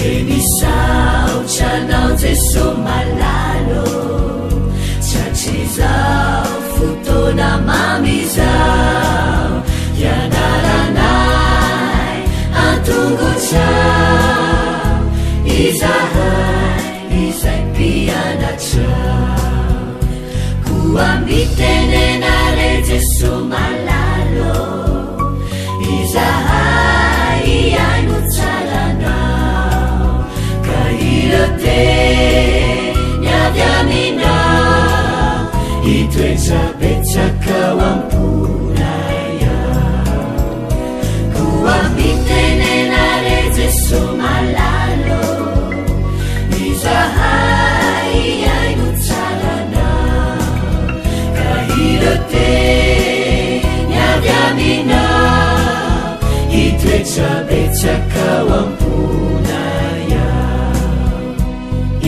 Dia misaotra anao Jeso malala ô, Tratrizao fotoana mamy izao, Hianaranay an-tongotrao, Izahay izay mpianatrao. Koa mitenena re Jeso malala ô, Izahay hihaino tsara Anao, Ka ireo teny avy Aminao hitoetra betsaka ao am-ponay ao. Koa mitenena re Jeso malala ô, Izahay hihaino tsara Anao, Ka ireo teny avy Aminao hitoetra betsaka ao am-ponay ao.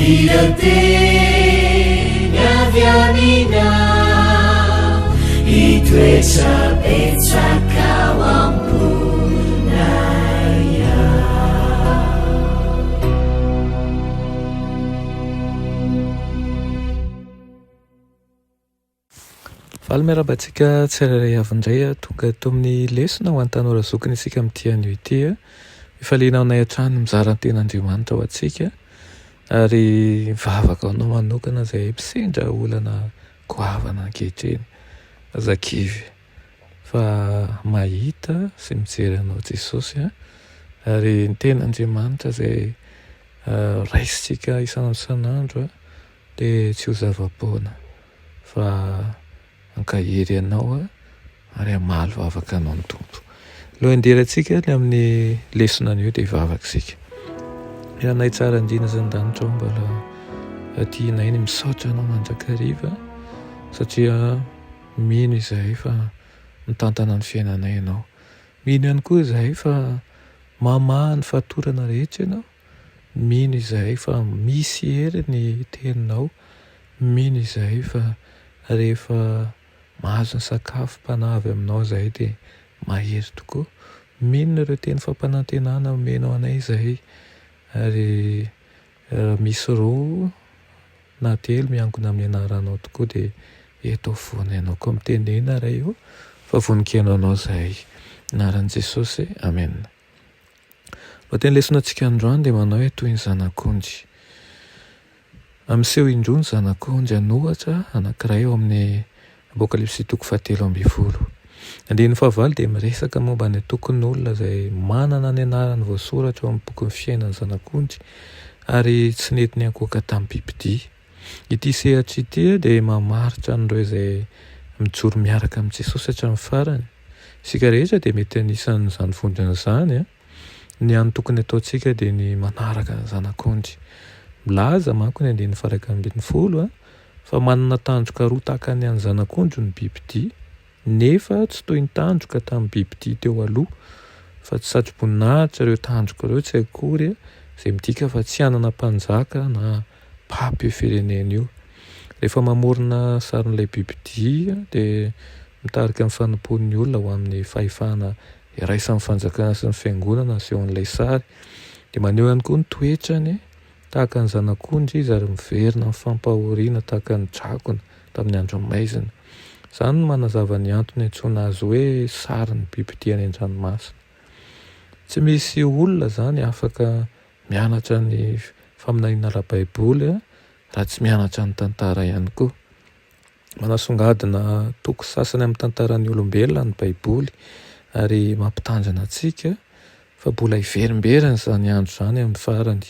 Ireo teny avy Aminao hitoetra betsaka ao am-ponay ao. Faly miarahaba antsika tsirairay avy indray tonga eto amin'ny lesona ho an'ny tanora zokiny isika amin'ity anio ity. Fifaliana ho anay hatrany mizara ny tenin'Andriamanitra ho antsika ary mivavaka ho anao manokana izay misendra olana goavana ankehitriny. Aza kivy fa mahita sy mijery anao Jesosy ary ny tenin'Andriamanitra izay raisintsika isan'andro isan'andro dia tsy ho zava-poana fa hankahery anao ary hamaly vavaka anao ny Tompo. Aloha handehanantsika ny amin'ny lesona anio dia hivavaka isika. Ry Anay tsara indrindra izay an-danitra ao, mbola tianay ny misaotra anao mandrakariva satria mino izahay fa mitantana ny fiainanay ianao. Mino ihany koa izahay fa mamaha ny fatorana rehetra ianao. Mino izahay fa misy hery ny teninao, mino izahay fa rehefa mahazo ny sakafom-panahy avy aminao izahay dia mahery tokoa. Mino ireo teny fampanantenana omenao anay izahay ary raha misy roa na telo miangona amin'ny anaranao tokoa dia eto afovoany ianao. Koa mitenena Ray o, fa vonon-keno anao izahay. Anaran'i Jesosy, Amena. Lohateny lesona antsika androany dia manao hoe toy ny zanak'ondry. Miseho indroa ny zanak'ondry an'ohatra anankiray ao amin'ny Apokalypsy toko fahatelo ambin'ny folo. Ny andininy fahavalo dia miresaka momba ny antokon'olona izay manana ny anarany voasoratra ao amin'ny bokin'ny fiainan'ny zanak'ondry ary tsy nety niankohoka tamin'ny bibidia. Ity sehatra ity dia mamaritra an'ireo izay mijoro miaraka amin'i Jesosy hatramin'ny farany. Isika rehetra dia mety anisan'izany vondrona izany. Ny hany tokony hataontsika dia ny manaraka ny Zanak'ondry. Milaza manko ny andininy faha-11 fa manana tandroka roa tahaka ny an'ny zanak'ondry ny bibidia, nefa tsy toy ny tandroka tamin'ny bibidia teo aloha, fa tsy satroboninahitra ireo tandroka ireo tsy akory, izay midika fa tsy hanana mpanjaka na Pape io firenena io. Rehefa mamorona sarin'ilay bibidia dia mitarika ny fanompoan'ny olona ho amin'ny fahefana iraisan'ny fanjakana sy ny fiangonana asehon'ilay sary. Dia maneho ihany koa ny toetrany tahaka ny zanak'ondry izy ary miverina amin'ny fampahoriana tahaka ny dragona tamin'ny andron'ny maizina. Izany no manazava ny antony iantsoana azy hoe sarin'ny bibidia any an-dranomasina. Tsy misy olona izany afaka Mianatra ny faminaniana ara-baiboly raha tsy mianatra ny tantara ihany koa. Manasongadina toko sasany amin'ny tantaran'ny olombelona ny Baiboly ary mampitandrina antsika fa mbola hiverimberina izany andro izany amin'ny farany.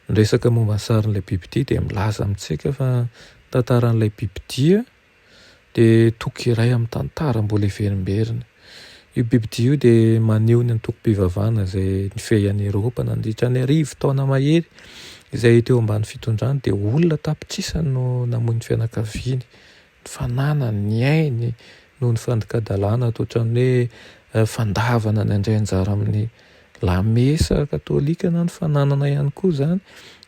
Ny resaka momba ny sarin'ilay bibidia dia milaza amintsika fa ny tantaran'ilay bibidia dia toko iray amin'ny tantara mbola hiverimberina. Io bibidia io dia maneho ny antokom-pivavahana izay nifehy an'i Eoropa nandritra ny arivo taona mahery izay teo ambany fitondrany dia olona tapitrisany no namoy ny fianakaviany, ny fananany, ny ainy noho ny fandika-dalàna toa ohatran'ny hoe fandavana ny handray anjara amin'ny lamesa katolika na ny fananana ihany koa izany,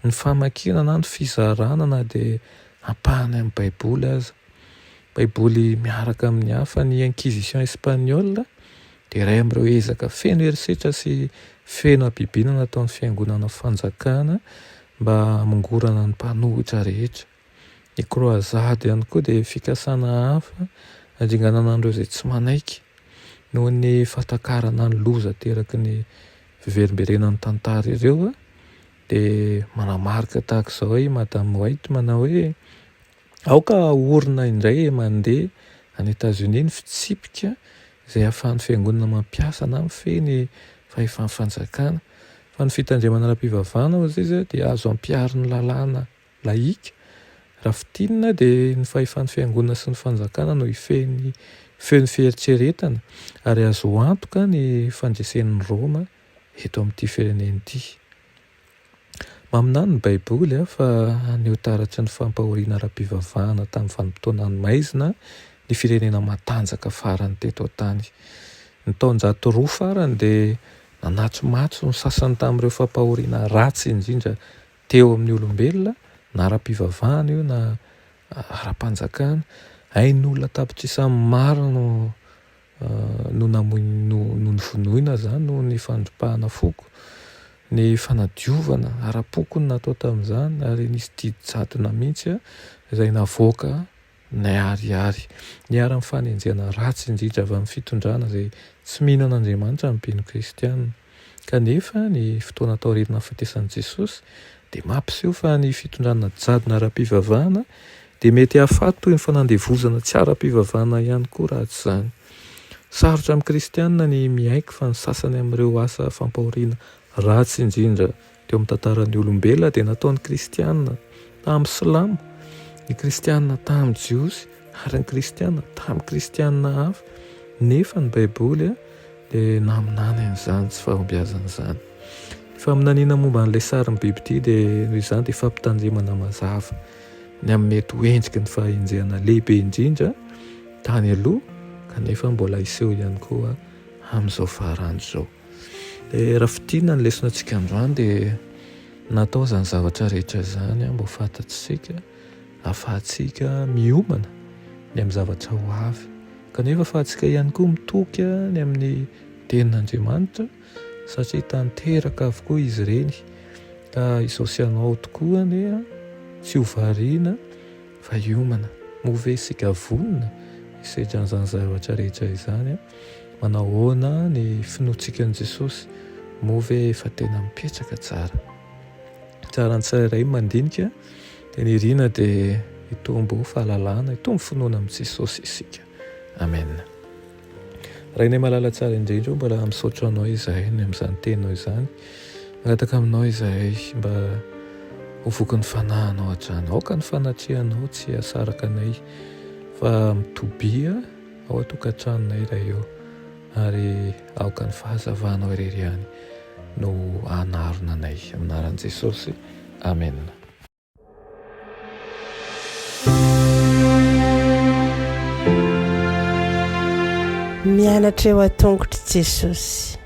ny famakiana na ny fizarana na dia ampahany amin'ny Baiboly aza. Baiboly miaraka amin'ny hafa. Ny Inquisition espagnole dia iray amin'ireo ezaka feno herisetra sy feno habibiana nataon'ny fiangonana fanjakana mba hamongorana ny mpanohitra rehetra. Ny kroazady ihany koa dia fikasana hafa handringanana an'ireo izay tsy manaiky. Noho ny fahatakarana ny loza ateraky ny fiverimberenan'ny tantara ireo dia manamarika tahaka izao i Madame White manao hoe aoka haorina indray mandeha any Etazonia ny fitsipika izay ahafahan'ny fiangonana mampiasa na mifehy ny fahefan'ny fanjakana. Fa ny fitandremana ara-pivavahana hoy izy dia azo ampiharin'ny lalàna laïka. Raha fintinina dia ny fahefan'ny fiangonana sy ny fanjakana no hifehy ny feon'ny fieritreretana ary azo antoka ny fandresen'i Roma eto amin'ity firenena ity. Maminany ny Baiboly fa haneho taratry ny fampahoriana ara-pivavahana tamin'ny vanim-potoanan'ny maizina ny firenena matanjaka farany teto an-tany. Ny taonjato roa farany dia nanatri-maso ny sasany tamin'ireo fampahoriana ratsy indrindra teo amin'ny olombelona, na ara-pivavahana io na ara-panjakana. Ain'olona an-tapitrisany maro no no namoy no no novonoina izany noho ny fandripahana foko. Ny fanadiovana ara-poko no natao tamin'izany ary nisy didy jadona mihitsy izay navoaka niharihary. Niharan'ny fanenjehana ratsy indrindra avy amin'ny fitondrana izay tsy mino an'Andriamanitra ny mpino kristiana. Kanefa, ny fotoana taorian'ny nahafatesan'i Jesosy dia mampiseho fa ny fitondrana jadona ara-pivavahana dia mety hahafaty toy ny fanandevozana tsy ara-pivavahana ihany koa raha tsy izany. Sarotra amin'ny kristiana ny miaiky fa ny sasany amin'ireo asa fampahoriana ratsy indrindra Teo amin'ny tantaran'ny olombelona dia nataon'ny kristiana tamin'ny silamo, ny kristiana tamin'ny jiosy ary ny kristiana tamin'ny kristiana hafa. Nefa ny Baiboly dia naminany an'izany tsy fahombiazana izany. Ny faminaniana momba an'ilay sarin'ny bibidia dia noho izany dia fampitandremana mazava ny amin'ny mety ho endriky ny fahenjehana lehibe indrindra tany aloha kanefa mbola hiseho ihany koa amin'izao farandro izao. Dia raha fintinina ny lesona antsika androany dia natao izany zavatra rehetra izany mba ho fantatsika ahafahantsika miomana ny amin'ny zavatra ho avy. Kanefa ahafahantsika ihany koa mitoky ny amin'ny tenin'Andriamanitra satria tanteraka avokoa izy ireny. Ka izao sy ianao tokoa anie tsy ho variana fa hiomana. Moa ve isika vonona hisedra an'izany zavatra rehetra izany? Manao ahoana ny finoantsika an'i Jesosy? Moa ve efa tena mipetraka tsara? Tsara ny tsirairay mandinika dia ny irina dia hitombo fahalalana, hitombo finoana amin'i Jesosy isika. Amen. Rainay malala tsara indrindra o, mbola misaotra anao izahay ny amin'izany teninao izany. Mangataka aminao izahay mba ho vokin'ny fanahinao hatrany. Aoka ny fanatrehanao tsy hahasaraka anay fa mitobia ao an-tokantranonay Ray o, ary aoka ny fahazavanao irery ihany no hanarona anay. Amin'ny anaran'i Jesosy. Amena. Mianatra eo an-tongotr'i Jesosy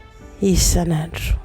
isan'andro.